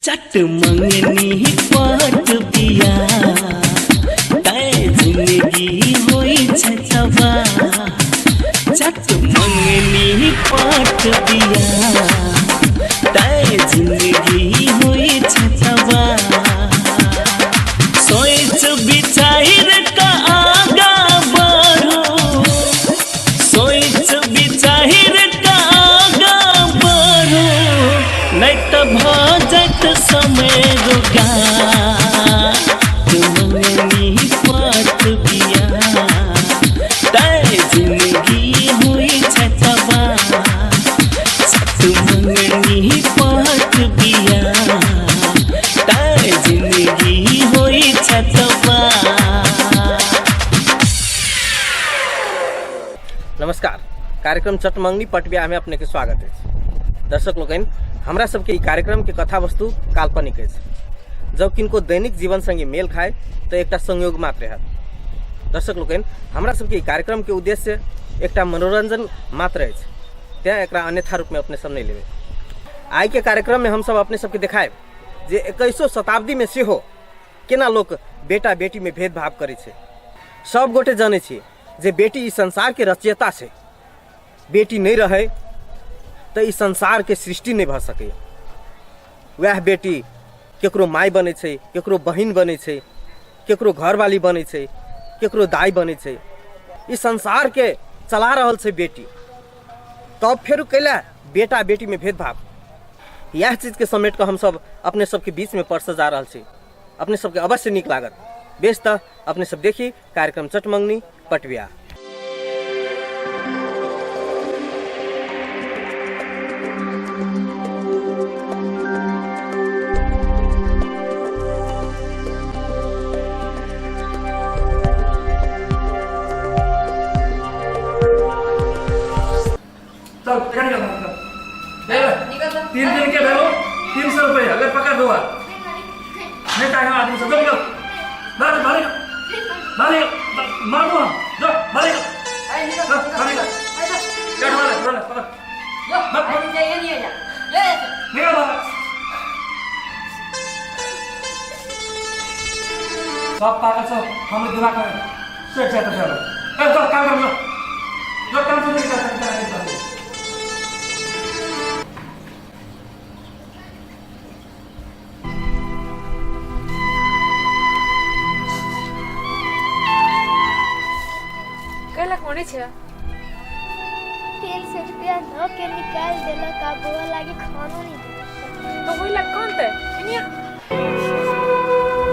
चट मंगनी पट बिया तै जिंदगी होइ छै तबाह। चट मंगनी पट बिया तै जिंदगी होइ छै तबाह। सोच विचार का आगा बढ़ो, सोच विचार का आगा बढ़ो, नहीं तो भऽ जायत समय रोगा। मंगनी पट बिया तै जिंदगी होइ छै तबाह। मंगनी पट बिया तै जिंदगी होइ छै तबाह। नमस्कार, कार्यक्रम चटमंगनी पटबिया में अपने के स्वागत अछि। दर्शक लोकनि, हमरा सबके ई कार्यक्रम के कथा वस्तु काल्पनिक अछि। जब किनको दैनिक जीवन संगे मेल खाए तो एकटा संयोग मात्र हैत। दर्शक लोकनि, हमरा सबके ई कार्यक्रम के उद्देश्य एकटा मनोरंजन मात्र अछि, तें एकरा अन्यथा रूप में अपने सब नहीं लेबै। आइ के कार्यक्रम में हम सब अपने सबके देखायब जे 21 शताब्दी में सेहो केना लोक बेटा बेटी में भेदभाव करै छै। सब गोटे जानै छी जे बेटी ई संसार के रचयिता छै। बेटी नहीं रहे तो ई संसार के सृष्टि नहीं भऽ सकैए। वएह बेटी केकरो माय बनै छै, केकरो बहिन बनै छै, केकरो घरवाली बनै छै, केकरो दाइ बनै छै। ई संसार के चला रहल छै बेटी। तब फेर कैला बेटा बेटी में भेदभाव? इएह चीजके समेट कऽ हमसब अपने सबके बीचमे परसऽ जा रहल छी। अपने सबके अवश्य नीक लागत। बेस तऽ अपने सब देखी कार्यक्रम चटमंगनी पटबिया। चल पकड़ निकल निकल निकल तो। 3 दिन के भेलो 300 रुपये अगर पकड़ दो नहीं चाहे आदमी सब निकल बाहर बाहर बाहर मार दो जो बाहर निकल। अरे निकल, चल, निकल, बाहर निकल। अरे चल। चल, बाहर बाहर पकड़। जो, अरे जा, ये नहीं है, जा। ये, ये। निकल बाहर। सब पागल सब हमारे दिमाग में सेट जाता है। ए चल काम कर लो जो काम से नहीं करता करता। कैला कोने छै? 300 रुपया धो के निकाल देलक आ बौआ लागी खानो नहीं देलक। तो वही लग कौन ते एनिया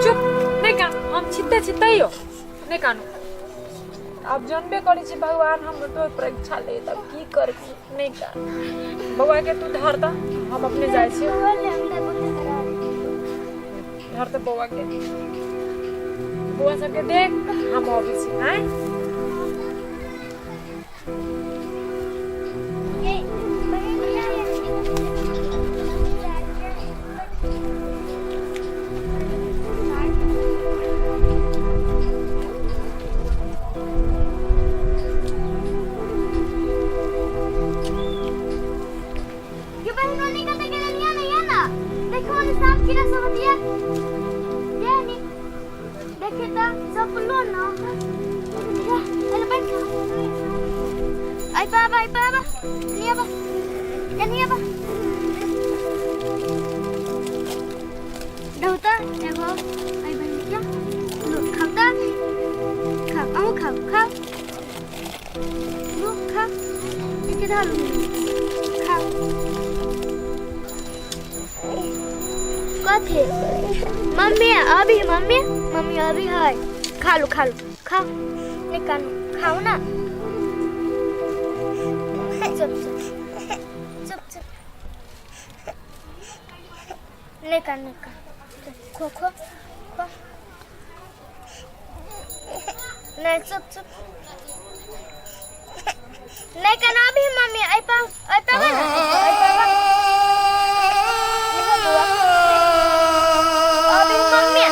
चुप नहीं कान, हम छित्ते छित्ते हो नहीं कानू। अब जानबे करी छी भगवान हम तो परीक्षा ले तब की करबी नहीं कान। बौआ के तू धर दा, हम अपने जाय छी। बौआ ले हमरा बहुत खराब। धर दे बौआ के, बौआ सबके देख हम अबै छी। आँय ये बहन होने का तो गलनिया नहीं है ना। देखो ने सांप कीड़ा सब दिया ये नहीं देखे तो सब लो ना। या चल बैठ। आई बाबा, आई बाबा, नहीं बा, नहीं बा। दहुता एगो आई बहन क्या लो खाता खा, अहू खाओ खाओ लो खा, इके धालू खाओ। कथी मम्मी अभी? मम्मी मम्मी अभी है। खा लो खा लो खाओ, निकालो खाओ ना। चुप चुप चुप चुप, निकाल निकाल, खो खो खो। नहीं चुप चुप नहीं करना अभी मम्मी। आई पाओ आई पाओ ना, आई पाओ अभी मम्मी।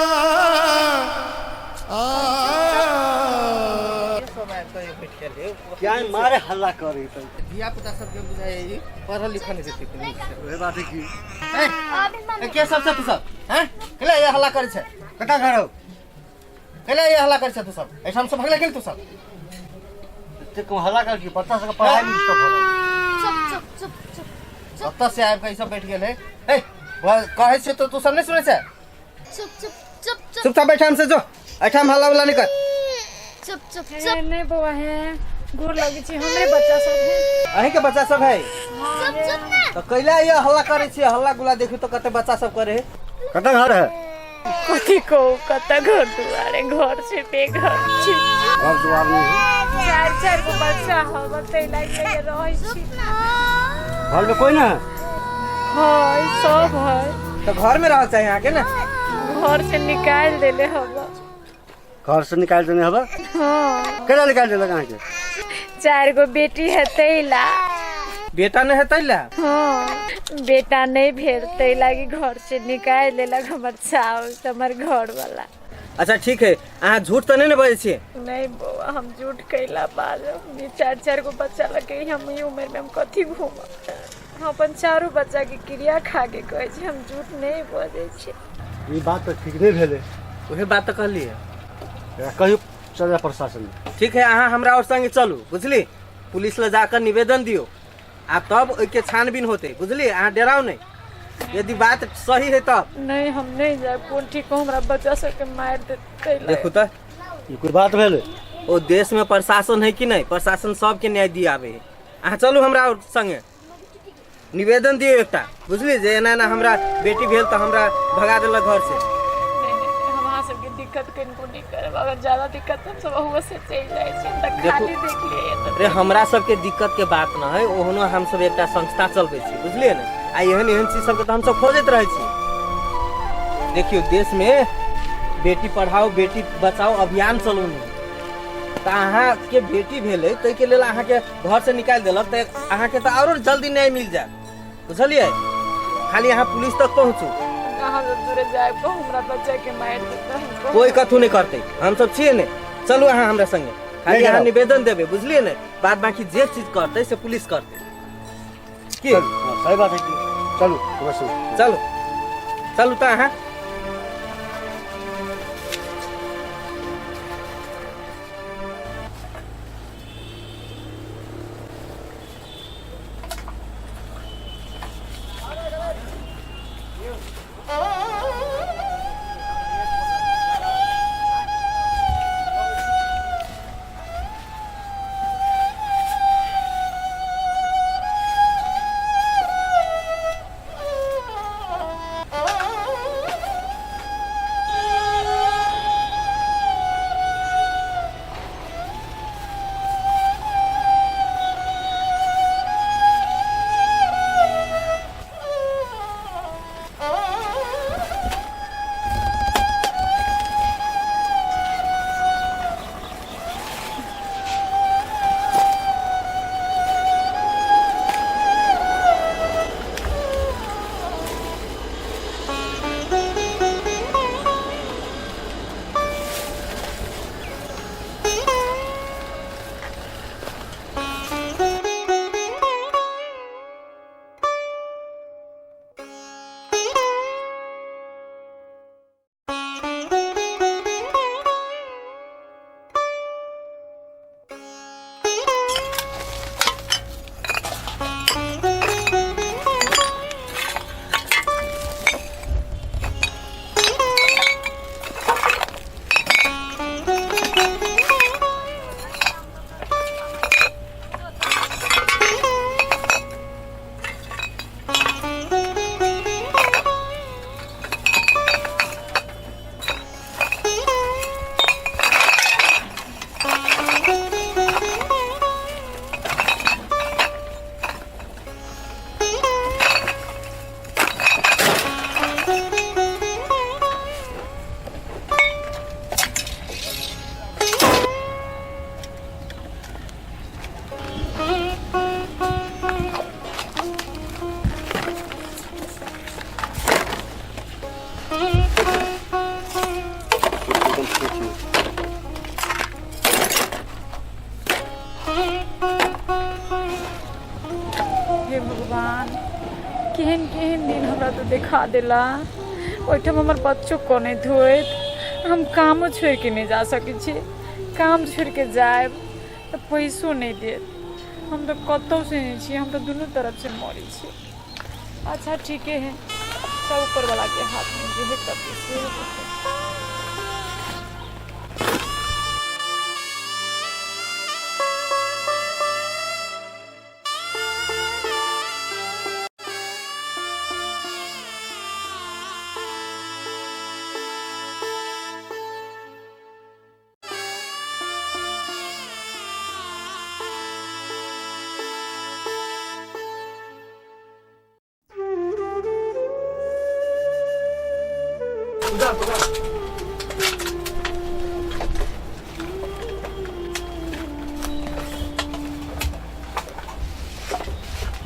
सब आबि कऽ बैठ गेल। क्या मारे हल्ला करे त धिया पुता सबके बुझाइ ई पढ़ल लिखल नहि हेतै नीक से। ओहे बात है की ए, ए, के सब छै तू सब हैं कैला ये हल्ला करै छै कता घर हो कैला ये हल्ला करै छै तू सब एहिठाम से भगले गेल तू सब एते को हल्ला कर की बच्चा सबके पढ़ाई में डिस्टर्ब हो चुप चुप चुप चुप ओतऽ से आबि कऽ ई सब बैठ गेल है ए कहै छियै तऽ तू सब नहि सुनै छै चुप चुप चुप चुप चुपचाप बैठाम से जो एहिठाम हल्ला उल्ला नहि कर चुप चुप हे चुप नहीं बौआ हे गोर लगे छी हमरे बच्चा सब है अहीं के बच्चा सब है चुप चुप ना तऽ कैला ये हल्ला करै छियै हल्ला गुल्ला देखियौ तऽ कते बच्चा सब करे है कतऽ घर है कथी कहू कतऽ घर दुआरे घर से बेघर छी घर दुआर नहीं है चार चार गो बच्चा हव तै लागि रहै छी घर में कोई ना है है सब है तऽ घर में रहल चाही अहाँके ने घर से निकालि देले हव घर से निकालि देने हवा हाँ केना निकालि देलक अहाँके चार गो बेटी है तैला बेटा नहि हेतै ला हाँ बेटा नहीं भेल तै लागी घर से निकालि देलक हमर साउस हमर घर वाला अच्छा ठीक है अहाँ झूठ तऽ नहि ने बजै छियै नहीं बौआ हम झूठ कैला बाजब ई चार चार गो बच्चा लगे हम ई उम्र में हम कथी घूमब हम अपन चारू बच्चा के क्रिया खा के कहै छी हम झूठ नहीं बजै छी ई बात तऽ ठीक नहि भेलै उहे बात तऽ कहलियै एकरा कहियो चल जा प्रशासन में ठीक है अहाँ हमरा और संगे चलू बुझली पुलिस लग जाकर निवेदन दियौ आ तब ओहिके छानबीन होतै बुझली अहाँ डराउ नहि यदि बात सही है तब नहीं हम नहीं जाए कोन ठीक हो हमरा बच्चा सबके मारि देतै देखू तऽ ई कोई बात भेलै ओ देश में प्रशासन है कि नहीं प्रशासन सबके न्याय दियाबे है अहाँ चलू हमरा और संगे निवेदन दियौ एकटा बुझली जे एना एना हमरा बेटी भेल तऽ हमरा भगा देलक घर से नहीं नहीं हम अहाँ सबके दिक्कत कनिको नहीं करब अगर ज्यादा दिक्कत हम सब अहुओ से चलि जाइ छी तऽ देखू। खाली देख लिए तऽ अरे हमरा सबके दिक्कत के बात न है ओहनो हम सब एकटा संस्था चलबै छी बुझलियै ने आ एहन एहन चीज सबके तऽ हमसब खोजैत रहै छी देखियौ देश में बेटी पढ़ाओ बेटी बचाओ अभियान चलौने तऽ अहाँके बेटी भेलै ताहिके लेल अहाँके घरसँ निकालि देलक तऽ अहाँके तऽ आओरो जल्दी न्याय मिल जायत बुझलियै खाली अहाँ पुलिस तक पहुँचू अहाँ सब दूरे जायब कहूँ हमरा बच्चा के मारि देतै हम कोई कथू नहि करतै हमसब छियै ने चलू अहाँ हमरा संगे खाली नहि अहाँ जाउ। निवेदन देबै बुझलियै ने बाद बाकी जे चीज करतै से पुलिस करतै की चलू हाँ, सही बात है की चलू हमरा संग चलू चलू तऽ अहाँ हे भगवान, केहन केहन दिन हमरा तो देखा देला। ओहिठाम हमर बच्चो कनैत होइत, हम कामो छोड़िके नहि जा सकै छी। काम छोड़िके जायब तऽ पैसो नहि देत। हम तऽ कतहुसँ नहि छी, हम तऽ दुनू तरफसँ मरै छी। अच्छा ठीके है, सब ऊपरवलाके हाथमे, जे करतै से हेतै।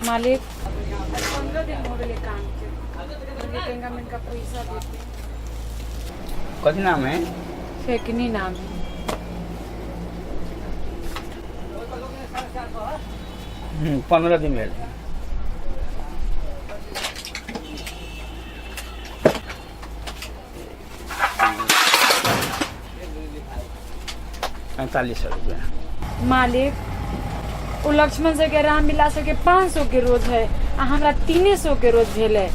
मालिक, 15 दिन हो गेलै काम के, तनिका मनिका पैसा देते। कथी नाम है? फेकनी नाम है। 15 दिन भेल। 4500 रुपया। मालिक, ओ लक्ष्मण सर के राम विलास के 500 के रोज है आ हमरा 300 के रोज भेल है।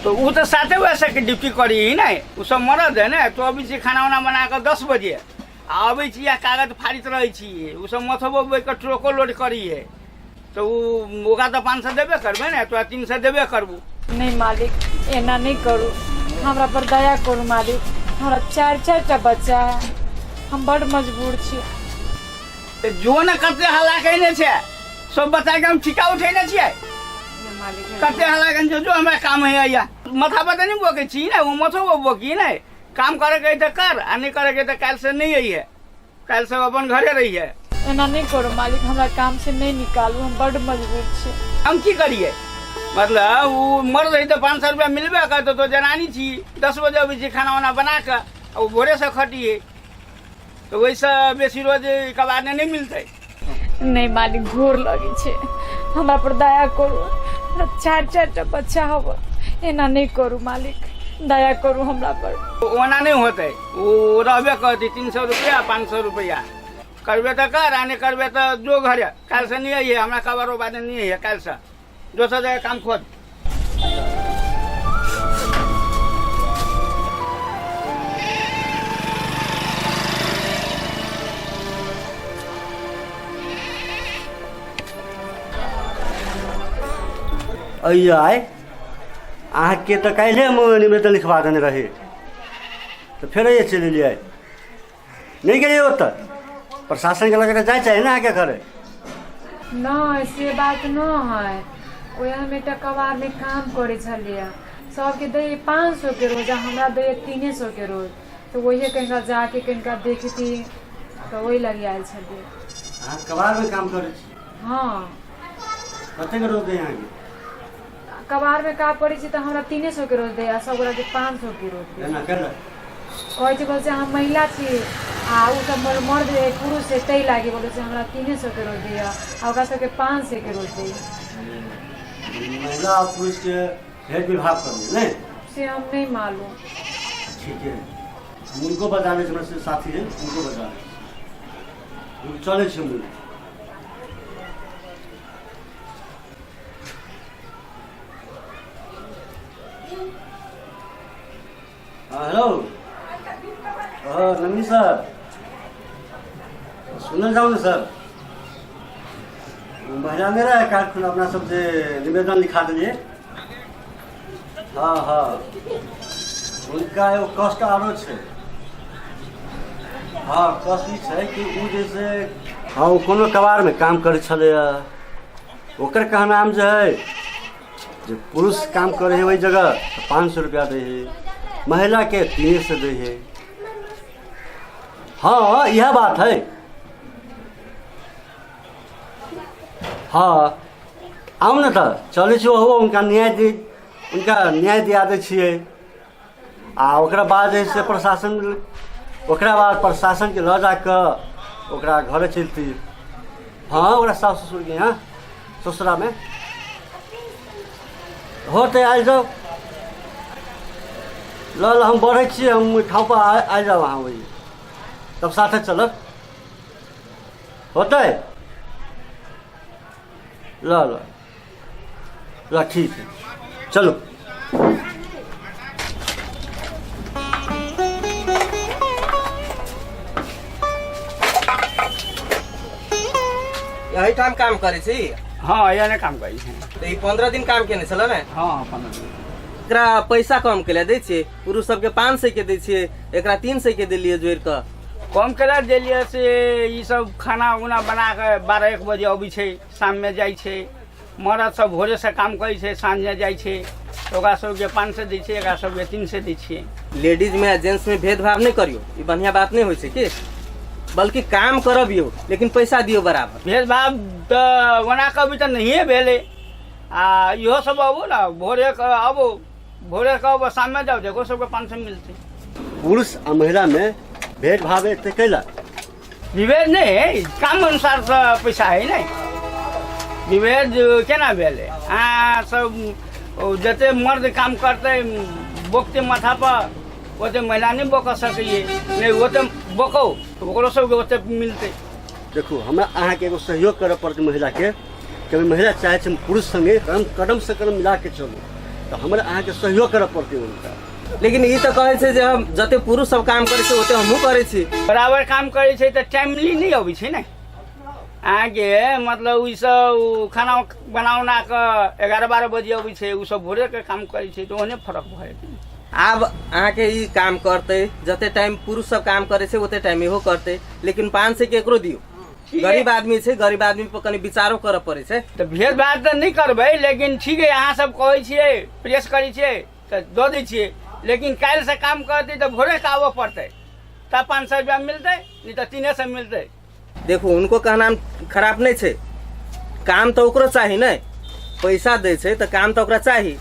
तो वो तो 7 बजे के ड्यूटी करी ही नहीं, वो सब मरद है ना। तो अभी से खाना उना बना कर 10 बजे आ अबै छी आ कागज फाड़ित रहै छी। ओ सब मथबो बोइके ट्रको लोड करी है, तऽ ओ ओकरा तऽ 500 देबे करबै ने, तोरा 300 देबे करबू। नहि मालिक, एना नहि करू, हमरा पर दया करू मालिक। हमरा चारि चारि टा बच्चा है, हम बड मजबूर छी। तऽ जो ने कते हल्ला कयने छै, सब बच्चाके हम ठीका उठेने छियै। मालिक, कते हल्ला कयने छै, जो हमरा काम है या माथा पर तऽ नहि बोकै छी ने, ओ मथो बोकी ने। काम करैके है तऽ कर, आ नहि करैके तऽ काल्हिसँ नहि अइहे, काल्हि सब अपन घरे रहिए। एना नहि करू मालिक, हमरा काम से नहि निकालू, हम बड मजबूर छी। हम की करिए, मतलब ओ मर रही तऽ 500 रुपया मिलबे करतौ। तो जनानी छी, 10 बजे अबै छी खाना उना बना कऽ, आ ओ भोरेसँ खटिए, तऽ ओहिसँ बेसी रोज कबारने नहि मिलतै। नहि मालिक, घोर लगै छै, हमरा पर दया करू, हमरा चारि चारि टा बच्चा हब, एना नहि करू मालिक, दया करू हमरा पर। ओना नहि होतै, ओ रहबे करतै 300 रुपया 500 रुपया। करबे तऽ कर, आ नहि करबे तऽ जो घरे। काल्हिसँ नहि अइहे, हमरा कबारो बाद नहि अइहे, काल्हिसँ दोसर जगह काम खोज। अइयो आइ अहाँके तऽ काल्हिए हम निवेदन लिखबा देने रही, तऽ फेर अइए चलि एलियै। नहि गेलियै ओतऽ प्रशासनके लग जाइ चाही ने अहाँके घरे। नहि, से बात नहि है। ओहि हम एकटा कबारमे काम करै छलियै, सबके दै 500 के रोज आ हमरा दै 300 के रोज, तऽ ओहे कनिका जाके कनिका देखती, तऽ ओहि लग आयल छलियै। अहाँ कबारमे काम करै छी? हँ। कतेक रोज दै अहाँके? कबारमे काम करै छी तऽ हमरा 300 के रोज दै आ सब गोटाके 500 के रोज दै। एना केलक? कहै छै, बोलै छै हम महिला छी आ ओ सब मर्द है, पुरुष है, ताहि लागी बोलै छै हमरा 300 के रोज दैया आ ओकरा सबके 500 के रोज दैया। महिला और पुरुष के भेद विभाग करिए नहीं? से हम नहीं मालूम। ठीक है, हम उनको बता दै हमरा से साथी है, उनको बता दै चलै छै मुन। हाँ हेलो, हाँ नंदी सर, सुनल जाउ ने सर, महिला नहि रहै काल्हि अपना सब जे निवेदन लिखा देलियै। हाँ हाँ, हुनका एगो कष्ट आरो छै। हाँ, कष्ट ई छै कि ओ जे छै, हाँ, ओ कोनो कबारमे काम करै छलैए। ओकर कहनाम जे है जे पुरुष काम करै है ओहि जगह तऽ 500 रुपया दै है, महिलाके 300 दै है। हाँ, इएह बात है। हाँ, आउ ने तऽ चलै छी, ओहो हुनका न्याय दी, हुनका न्याय दिया दै छियै। आ ओकरा बाद जे है से प्रशासन, ओकरा बाद प्रशासनके लऽ जा कऽ ओकरा घरे चलती। हाँ, ओकरा सास ससुरके यहाँ ससुरामे। होतै, आबि जाउ। ल ल, हम बढ़ै छियै, हम ओहि ठाउँपर आबि जाउ अहाँ ओहि, तब साथे चलब। होतै? ल ल ल, ठीक है, चलू। एहिठाम काम करै छी? हँ, एहने काम करै छी। तऽ ई 15 दिन काम केने छल ने? हँ, 15 दिन। एकरा पैसा कम के दै छियै, पुरुष सबके 500 के दै छियै, एकरा 300 के देलियै जोड़ि कऽ। कम केला देलियै से ई सब खाना उना बना कऽ 12-1 बजे अबै छै, शाममे जाइ छै। मरद सब भोरेसँ काम करै छै, साँझमे जाइ छै, तऽ ओकरा सबके 500 दै छियै, एकरा सबके 300 दै छियै। लेडीज में आ जेंट्स में भेदभाव नहीं करियो, ई बढ़िया बात नहीं होइ छै की, बल्कि काम करबियो लेकिन पैसा दियो बराबर। भेदभाव तऽ ओना कभी तऽ नहिए भेलै। आ इहो सब आबू ने, भोरे के आबू, भोरे के आबू, शाममे जाउ, देखो सबके 500 मिलतै। पुरुष आ महिलामे भेदभाव एते कैला? विभेद नहि है, काम अनुसार तऽ पैसा है ने। विभेद केना भेलै? अहाँ सब ओ जते मर्द काम करतै बोकतै माथा पर, ओते महिला नहि बोक सकैए। नहि ओते बोकौ तऽ ओकरो सबके ओते मिलतै। देखू, हमरा अहाँके एगो सहयोग करऽ पड़तै महिलाके, कि महिला चाहै छै हम पुरुष सङ्गे कदम कदम से कदम मिलाके चलू, तऽ हमरा अहाँके सहयोग करऽ पड़तै हुनका। लेकिन ई तऽ कहै छै जे हम जते पुरुष सब काम करै छै ओते हमहूँ करै छी। बराबर काम करै छै तऽ टाइमली नहि अबै छै ने अहाँके। मतलब ईसब खाना बना उना कऽ 11-12 बजे अबै छै, ओसब भोरेके काम करै छै, तऽ ओहने फरक भऽ जेतै। आब अहाँके ई काम करतै, जते टाइम पुरुष सब काम करै छै ओते टाइम इहो करतै, लेकिन 500 के एकरो दियौ। गरीब आदमी छै, गरीब आदमी पर कनि विचारो करऽ पड़ै छै। तऽ भेदभाव तऽ नहि करबै, लेकिन ठीक है, अहाँ सब कहै छियै, प्रेस करै छियै तऽ दऽ दै छियै, लेकिन काल्हिसँ काम करतै तऽ भोरेके आबऽ पड़तै, तब 500 रुपया मिलतै, नहि तऽ 300 मिलतै। देखू, उनको कहना खराब नहि छै, काम तऽ ओकरो चाही ने, पैसा दै छै तऽ काम तऽ ओकरा चाही।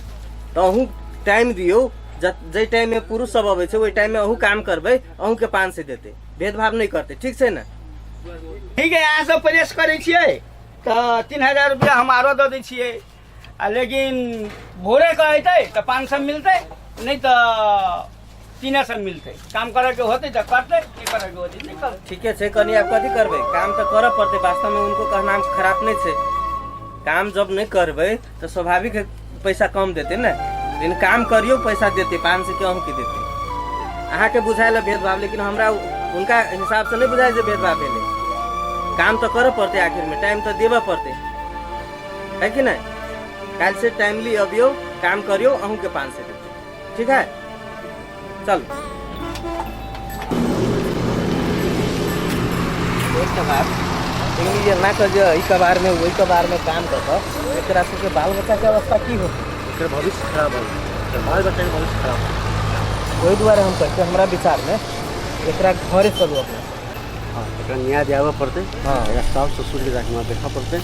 तऽ अहूँ टाइम दियौ, जाहि टाइममे पुरुष सब अबै छै ओहि टाइममे अहूँ काम करबै, अहूँके 500 देतै, भेदभाव नहि करतै, ठीक छै ने? ठीक है, अहाँ सब प्रेस करै छियै तऽ 3000 रुपया हम आरो दऽ दै छियै, आ लेकिन भोरे के अयतै तऽ 500 मिलतै, नहि तऽ 300 मिलतै। काम करैके होतै तऽ करतै, नहि करैके होतै नहि करतै। ठीके छै, कनि आब कथी करबै, काम तऽ करऽ पड़तै। वास्तवमे उनको कहना खराब नहि छै, काम जब नहि करबै तऽ स्वाभाविक है पैसा कम देतै ने, लेकिन काम करियौ पैसा देतै, 500 के अहूँके देतै। अहाँके बुझायल भेदभाव, लेकिन हमरा हुनका हिसाबसँ नहि बुझायल जे भेदभाव भेलै। काम तऽ करऽ पड़तै, आखिरमे टाइम तऽ देबऽ पड़तै, है कि नहि? काल्हि से टाइमली अबियौ, काम करियौ, अहूँके 500 देतै, ठीक है? चलू। एकटा बात, लेकिन ई एना कऽ जे एहि कबारमे ओहि कबारमे काम कऽ कऽ एकरा सबके बाल बच्चाके अवस्था की होतै? एकर भविष्य खराब हो, एकर बाल बच्चाके भविष्य खराब हो। ओहि दुआरे हम कहै छी, हमरा विचारमे एकरा घरे चलू अपना। हँ, एकरा न्याय दियाबऽ पड़तै। हँ। एकरा साउस ससुरके जाके वहाँ देखऽ पड़तै।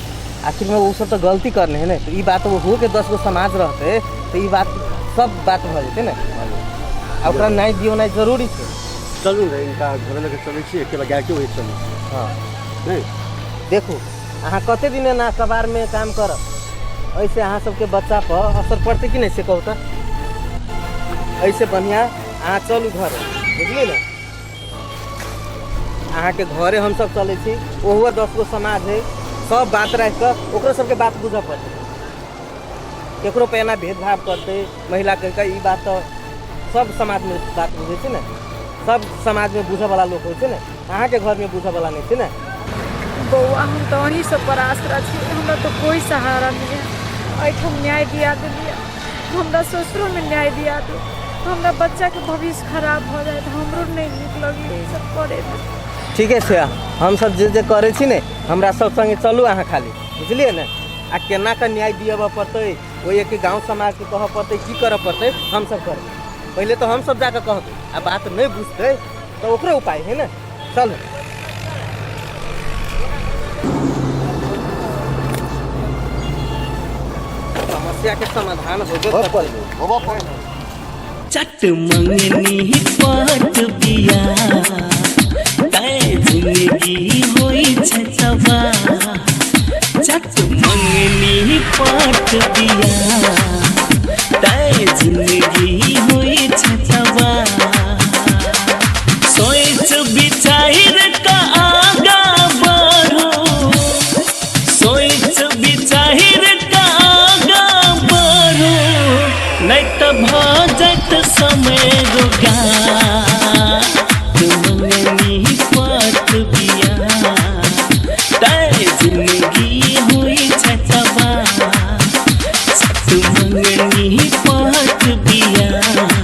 आखिरमे ओ सब तऽ गलती करने है ने, तऽ ई बात ओहो के 10 गो समाज रहतै तऽ ई बात सब बात भऽ जेतै ने, आ ओकरा न्याय दियोनाइ जरूरी छै। चलू ने, इनका घरे लऽ कऽ चलै छी, अकेला गायके वही चलै छी। हँ। नहि। देखू, अहाँ कते दिन एना कबारमे काम करब? एहिसँ अहाँ सबके बच्चा पर असर पड़तै कि नहि, से कहू तऽ? एहिसँ बढ़िआँ अहाँ चलू घरे, बुझलियै ने? अहाँके घरे हमसब चलै छी, ओहो 10 गो समाज है, सब बात राखि कऽ ओकरो सबके बात बुझऽ पड़तै। केकरो पर एना भेदभाव करतै महिला कहि कऽ, ई बात तऽ सब समाजमे बात बुझै छै ने, सब समाजमे बुझऽवला लोक होइ छै ने, अहाँके घरमे बुझऽवला नहि छै ने। बौआ, हम तऽ अहीं सब पर आसरा छी, हमरा तऽ कोइ सहारा नहि है। एहिठाम न्याय दिया देलियै, हमरा ससुरोमे न्याय दिया दू। हमरा बच्चाके भविष्य खराब भऽ जायत, हमरो नहि नीक लगैए ई सब करैमे। ठीके छै, हमसब जे जे करै छी ने, हमरा सब सङ्गे चलू अहाँ खाली, बुझलियै ने? आ केना कऽ न्याय दिअबऽ पड़तै, ओहि एक गाँव समाजके कहऽ पड़तै, की करऽ पड़तै हमसब करबै। पहिले तऽ हमसब जाकऽ कहबै, आ बात नहि बुझतै तऽ ओकरो उपाय है ने। चलू। समस्या के समाधान होबे करतै। चट मंगनी पात बिया तै जिंदगी होई छै तबाह, चट मंगनी पात बिया। मंगनी पट बिया।